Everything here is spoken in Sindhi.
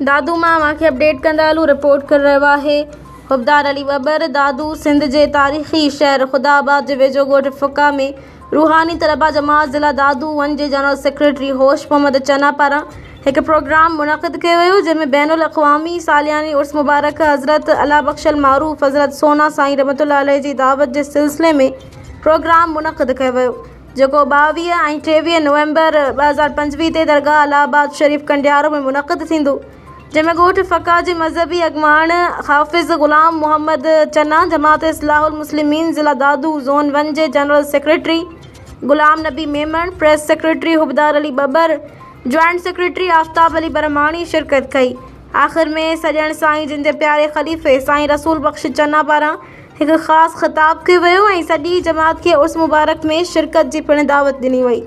دادو مان اوهان کي اپڊيٽ ڪندا هلون رپورٽ ڪري رهيو آهي حبدار علي ٻٻر دادو سنڌ جي تاريخي شهر خدا آباد جي ويجهو ڳوٺ فقا ۾ روحاني طلبه جماعت ضلع دادو ون جي جنرل سيڪريٽري هوش محمد چنا پاران هڪ پروگرام منعقد ڪيو ويو جنهن ۾ بين الاقوامي سالياني عرس مبارڪ حضرت الله بخش المعروف حضرت سونا سائين رحمت الله عليه جي دعوت جي سلسلي ۾ پروگرام منعقد ڪيو ويو جيڪو 22 ۽ 23 نومبر 2025 تي درگاهه الله آباد شريف ڪنڊيارو ۾ منعقد ٿيندو، جنهن ۾ ڳوٺ فقا جي مذهبي اڳواڻ حافظ غلام محمد چنا، جماعت اصلاح المسلمين ضلع دادو زون ون جي general secretary Ghulam Nabi Memon, press secretary Hubdar Ali Babbar, joint secretary Aftab Ali Brahmani شرڪت ڪئي. آخر ۾ سڄڻ سائين جن جي پياري خليفي سائين رسول بخش چنا پاران هڪ خاص خطاب ڪيو ويو ۽ سڄي جماعت کي عرس مبارڪ ۾ شرڪت جي پڻ دعوت ڏني وئي.